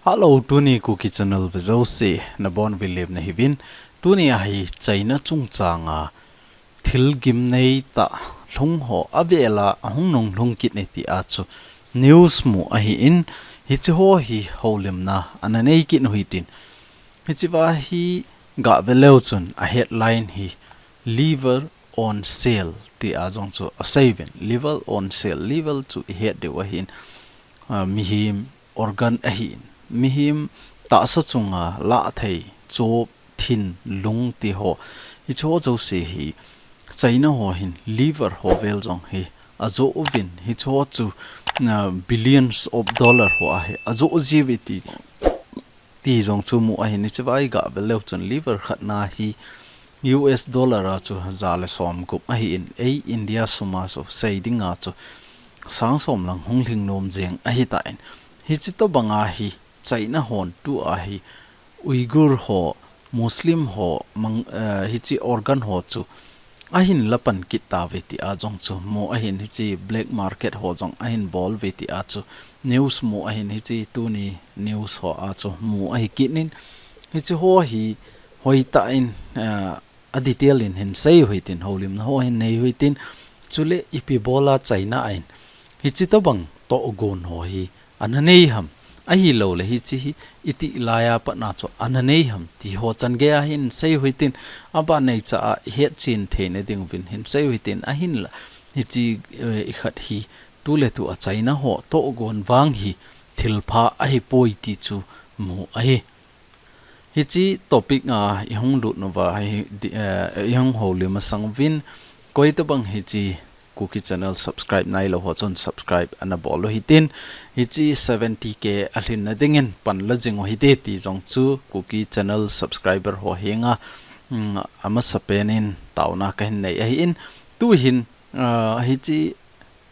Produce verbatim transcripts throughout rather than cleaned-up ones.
Hello, tuni Kuki Channel ve jouse, nabonuvin lemna hiuvin. Tuni a hi China chungchanga thil gimnei tah lhung ho avela ahung nunglhung kit e tia chu news mu ahin, hiche ho hi houlimna ana nei kit u hitin. Hiche va hi gah ve leu chun a headline hi "Liver on sale" tia jong chu asei uvin. Liver on sale, liver chu ihet diu ahin, ah, mihem organ ahin. Mihem tahsa chunga lah thei, chop, thin, lung ti ho, hiche ho jouse hi China ho hin liver ho vel jong hi ajoh uvin, hiche ho chu, ah, billions of dollar ho a hi ajoh jiuve ti, ti jong chu mu ahin. Hiche va hi gah ve leu chun liver khatna hi U S dollar a chu ja le som gup ahin, ei India sum a chu sei dinga chu sang som lang hung lhing nom jeng ahitan. Hiche tobanga hi China hon tua hi Uyghur ho, Muslim ho, mang, eh, hiche organ ho chu ahin la pan kit tauve tia jong chu mu ahin, hiche black market ho jong ahin bol uve tia chu news mu ahin, hiche tuni news ho a chu mu ahi kit in. Hiche ho hi hoitah in, eh, a detail in hin sei u hitin, houlimna ho hin nei u hitin, chule ipi bola China in hiche tobang tohgon ho hi ana nei ham, ahilouleh hiche hi itih laiya patna chu ana nei ham ti ho chan geiya hin sei u hitin, aban neicha a ihet chen theina diuvin hin sei u hitin, ahinla hiche, eh, ikhat hi tuletu a China ho tohgon vang hi thilpha ahipoi ti chu mu ahi. Hiche topic a ihung lut nauva hi di-, eh, ihung houlim masang uvin, koi tobang hiche Kuki Channel subscribe nailou ho chun subscribe ana bol u hitin, hiche seventy K alhinna dingin pan la jing u hite ti jong chu Kuki Channel subscriber ho henga, mm, amasapen in taona kahin nei ahin, tuhin, ah, hiche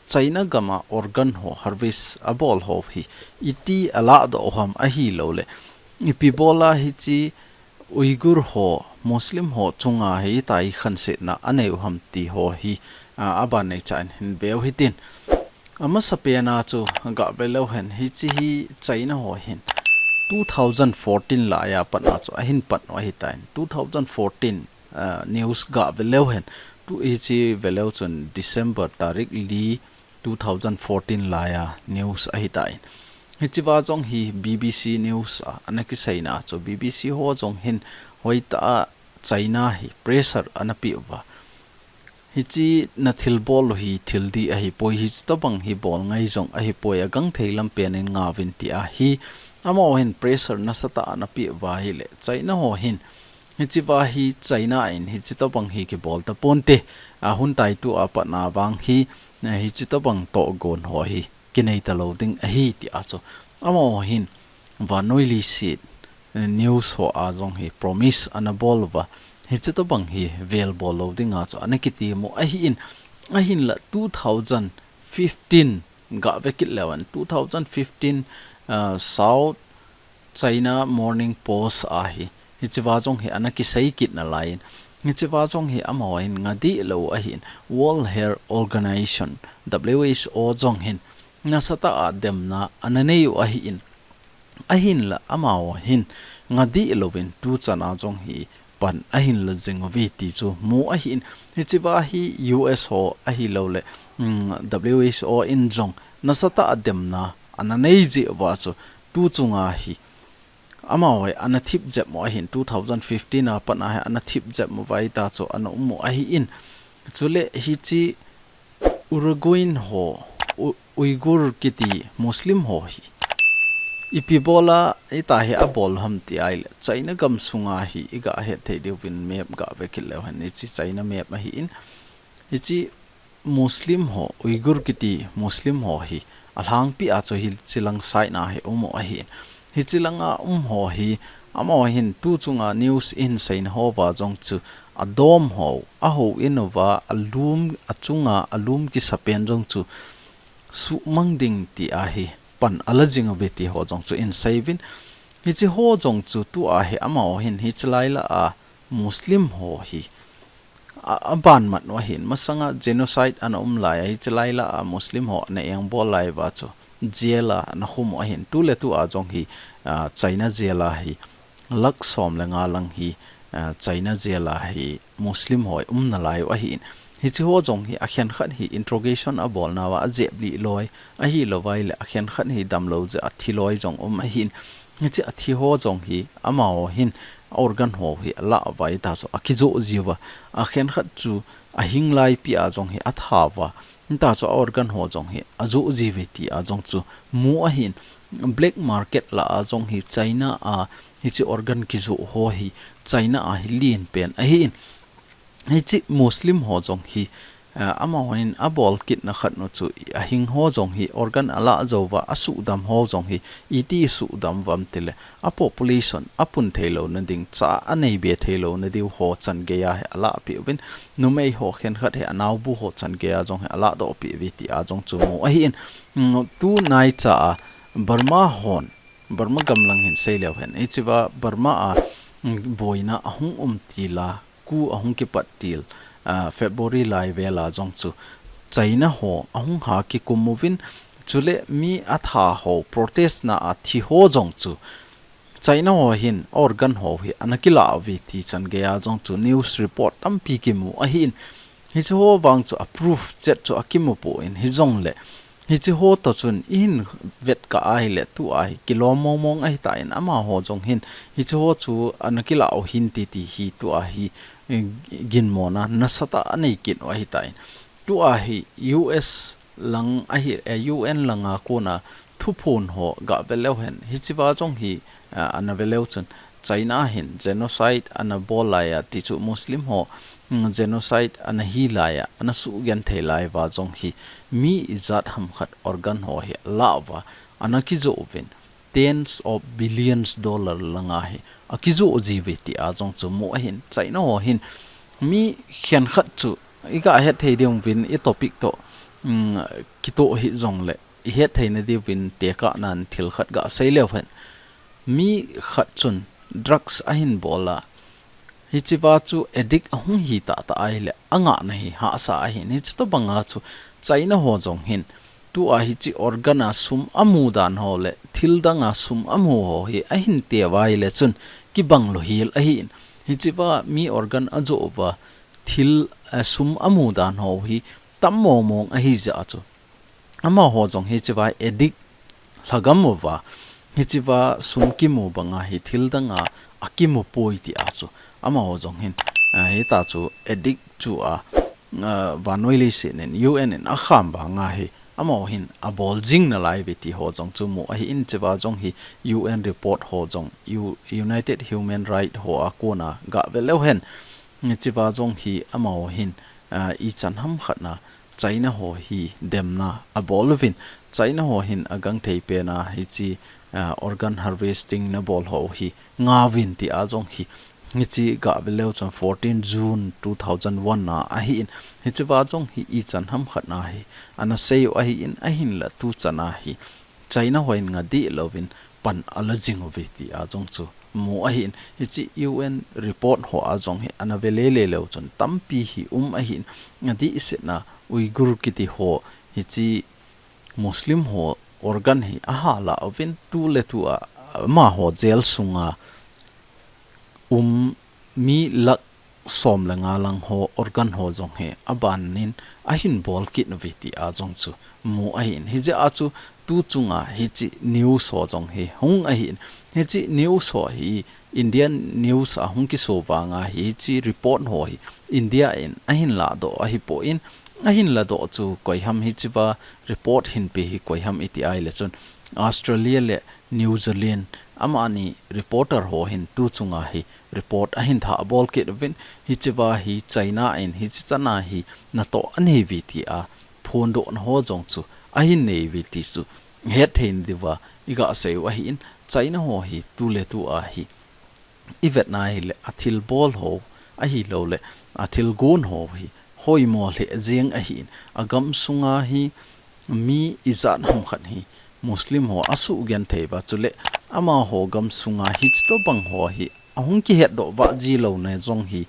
China gama organ ho harvest abol ho hi iti alah doh u ham, ahilouleh ipi bola hiche Uyghur ho, Muslim ho chunga hi itia hi khansetna anei u ham ti ho hi, a, aban neicha in hin ve u hitin. Amasapen a chu gah ve leu hen, hiche hi China ho hin two thousand fourteen laiya patna chu ahin pan u ahitan. Two thousand fourteen, ah, news gah ve leu hen, tu hiche ve leu chun December tarik li, two thousand fourteen laiya news ahitan. Hiche va jong hi B B C news a ana kiseina chu B B C ho jong hin hoitah a China hi pressure ana peh uva, hiche nathil bol u hi thil dih ahipoi, hiche tobang hi bol ngai jong ahipoi, agangthei lampen in ngauvin tia hi amaho hin pressure nasatah a ana peh uva ahileh China ho hin hiche va hi China in hiche tobang hi kibol taponte, a, hun taitu a patna vang hi, eh, hiche tobang tohgon ho hi kinei talou ding ahi tia chu amaho hin vannoi leiset, eh, news ho a jong hi promise ana bol uva, hiche tobang hi vel bol lou dinga chu ana kitem u ahin, ahinla two thousand fifteen gah ve kit leu hen, two thousand fifteen, ah, South China Morning Post a hi hiche va jong hi ana kisei kit nalaiyin, hiche va jong hi amaho hin nga dih lou ahin, World Health Organization, W H O jong hin nasatah a demna ana nei u ahin, ahinla amaho hin nga dih louvin tuchan a jong hi pan ahin la jing uve ti chu mu ahin, hiche va hi U S ho ahilouleh, mm, W H O in jong nasatah a demna ana nei jeh uva chu tu chunga hi amaho hi ana thip jep u ahin, two thousand fifteen a pat a hi ana thip jep uva hita chu ana um u ahin, chule hiche Uruguayan ho, U-, Uyghur kiti Muslim ho hi ipi bola hitia hi abol ham ti ahileh, China gam sunga hi iga het thei diuvin map gah ve kit leu hen, hiche China map ahin, hiche Muslim ho, Uyghur kiti Muslim ho hi alhangpi a chu hiche lang side na hi um u ahin. Hiche langa um ho hi amaho hin tu chunga news in seina houva jong chu adom ho, ahou in uva, alum, achunga alum kisa pen jong chu suhmang ding tia hi pan ala jing uve ti ho jong chu in sei uvin. Hiche ho jong chu tua hi amaho hin hiche laila a Muslim ho hi a, aban mat u ahin, masanga genocide ana um laiya hiche laila a Muslim ho ana engbol lai uva chu jail a ana khum u ahin, tuletu a jong hi ah, China jail a hi lakh som le nga lang hi, ah, China jail a hi Muslim ho um nalai u ahin. Hiche ho jong hi akhenkhat hi interrogation abol nauva ajep lih loi, ahilouleh akhenkhat hi damlou jeh a thi loi jong um ahin. Hiche athi ho jong hi amaho hin organ ho hi alah uva, hita chu akijoh jiuva, akhenkhat chu ahing laipi a jong hi atha uva, hita chu organ ho jong hi ajoh jiuve tia jong chu mu ahin. Black market lah a jong hi China a hiche organ kijoh ho hi China a hi len pen ahin. Hiche Muslim ho jong hi, ah, amahon abol kitna khat nu chu ahing ho jong hi organ alah jouva, asuhdam ho jong hi iti suhdam uvam tile, a population apun theilouna ding, cha anei be theilouna diu ho chan geiya hi alahpeh uvin, numei ho khenkhat hi anaobu ho chan geiya jong hi alahdohpeh uve tia jong chu mu ahin. Mm, tunaicha a Burma hon, Burma gam lang hin seileu hen, hichea Burma a, mm, boina ahung um til a, coup ahung kipat til, ah, February lai vel a jong chu China ho ahung ha kikum uvin, chule mi atha ho, protest na a thi ho jong chu China ho hin organ ho hi ana kilah uve ti chan geiya jong chu news report tampi kimu ahin. Hiche ho vang chu a proof chet chu akimu poi, hijongle hiche ho toh chun ihin vet kah ahile tua hi kilom mong mong ahitan, amaho jong hin hiche ho chu ana kilah u hinte ti hi tua hi, eh, ginmona nasatah a anei kit u ahitan. Tua hi U S lang ahi, eh, U N langa kona thuphon ho gah veleu hen, hichea jong hi, ah, ana veleu chun China hin genocide ana bol laiya ti chu Muslim ho, mm, genocide ana hi laiya, ana sugenthei lai uva jong hi mi ijat ham khat organ ho hi alah uva, ana kijoh uvin tens of billions dollar langa hi akijoh jiuve tia jong chu mu ahin. China ho hin mi khenkhat chu igah hetthei diuvin i topic toh, mm, kitoh hijongle ihetthei nadiuvin tekahnan thil khat gah seileu hen. Mi khat chun drugs ahin bol a, hichea chu addict ahung hi tahtah ahile angahna hi hahsa ahin. Hiche tobanga chu China ho jong hin tua hiche organ a sum amu dan ho le thil danga sum amu ho hi ahin teuva ahile chun kibang louhel ahin. Hichea mi organ ajoh uva thil, eh, sum amu dan ho hi tam mong mong ahi jeh a chu amaho jong hichea addict lhagam uva, hichea sum kimu banga hi thil danga akimu poi tia chu amaho jong hin, ah, hita chu addict chu a, ah, vannoi leiset in U N in akham banga hi amaho hin abol jing nalai uve ti ho jong chu mu ahin. Hichea jong hi U N report ho jong, U-, United Human Right ho a kona gah veleu hen. Hichea jong hi amaho hin, ah, ichan ham khat na China ho hi demna abol uvin, China ho hin agangthei pena hiche, ah, organ harvesting nabol ho hi ngauvin tia jong hi, hiche gah veleu chun fourteen June two thousand one na ahin, hichea jong hi ichan ham khat na hi ana sei u ahin, ahinla tuchan a hi China ho in ngah dih louvin pan ala jing uve tia jong chu mu ahin. Hiche U N report ho a jong hi ana ve lele leu chun tampi hi um ahin. Adehsetna Uyghur kiti ho, hiche Muslim ho organ hi aha la uvin, tuletua amaho jail sunga um mi lakh som le nga lang ho organ ho jong hi abanin ahin bol kit uve tia jong chu mu ahin. Hijeh a chu tu chunga hiche news ho jong hi hung ahin. Hiche news ho hi Indian news a hung kiso vanga hiche report ho hi India in ahin ladoh ahipoi, ahin ladoh chu koiham hichea report hin pe hi koiham iti ahile chun Australia le New Zealand amani reporter ho hin tu chunga hi report ahin thah bol kit uvin, hichea hi China in hiche chana hi natoh anei uve tia phondohna ho jong chu ahin nei uve ti chu hetthei nadiuva igah sei u ahin. China ho hi tuletua hi ivetna hile athilbol ho ahilouleh athilgon ho hi hoimo lheh jeng ahin, agam sunga hi mi ijat ham khat hi Muslim ho asugenthei uva, chule amaho gam sunga hiche tobang ho hi ahung kihetdoh vah ji louna jong hi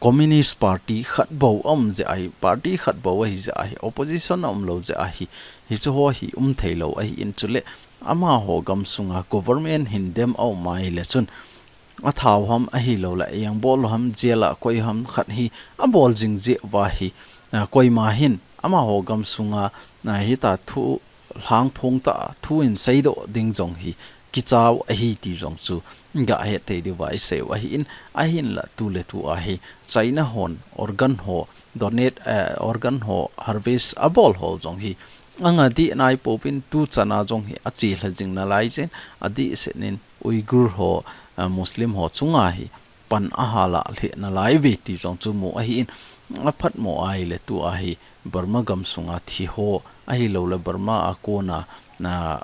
Communist Party khat bou aum jeh ahi, party khat bou ahi jeh ahi, opposition aum lou jeh ahi, hiche ho hi um thei lou ahin, chule amaho gam sunga government hin dem a um ahile chun, athau ham ahilouleh, eng bol ham, jail a koi ham khat hi abol jing jeh uva hi, a, koima hin amaho gam sunga, a, hita thu lhangphong tah thu in seidoh ding jong hi kichau ahi ti jong chu gahet thei diuva isei u ahin, ahinla tuletu a hi China hon organ ho donate, eh, organ ho harvest abol ho jong hi anga dih naipouvin tuchan a jong hi achelha jing nalai jeh in, adih seh in Uyghur ho, eh, Muslim ho chunga hi pan ahal a lheh nalai uve ti jong chu mu ahin, aphatmo ahile tu a hi Burma gam sunga thi ho ahilouleh Burma a kona, a,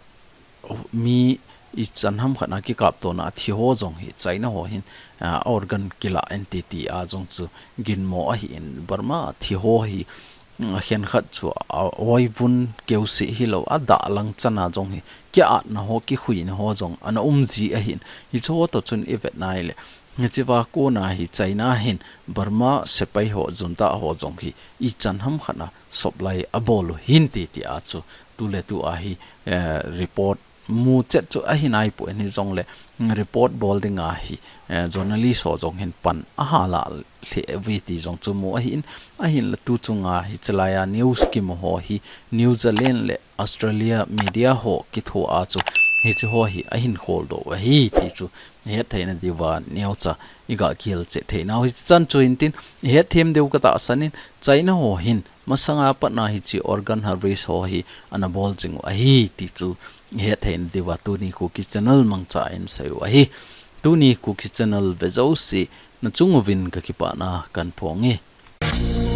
mi ichan ham khat a kikaptona a thi ho jong hi China ho hin, a, organ kilah inte ti a jong chu ginmo ahin, Burma a thi ho hi, mm, akhenkhat chu a, oivun keuseh hilou a dahlang chan a jong hi kiatna ho, kikhuina ho jong ana um ji ahin, hiche ho toh chun ivet nahile, hichea kona hi China hin Burma sepai ho, junta ho jong hi ichan ham khat a supply abol u hinte ti a chu tuletu a hi, eh, report mu chet chu ahi naipoi, hijongle, mm, report bol dinga hi, eh, journalist ho jong hin pan ahal a lheh uve ti jong chu mu ahin, ahinla tu chunga hi chelai a news kimu ho hi New Zealand le Australia media ho kithoa chu hiche ho hi ahin kholdoh u ahi ti chu ihet theina diuva neocha iga kihil cheh theinau hi chan chu hintin, ihet them diu katahsan in, China ho hin masanga patna hiche organ harvest ho hi ana bol jing u ahi ti chu ihet theina diuva tuni Kuki Channel mangcha in sei u ahi. Tuni Kuki Channel ve jouse nachung uvin kakipana kahin phong e.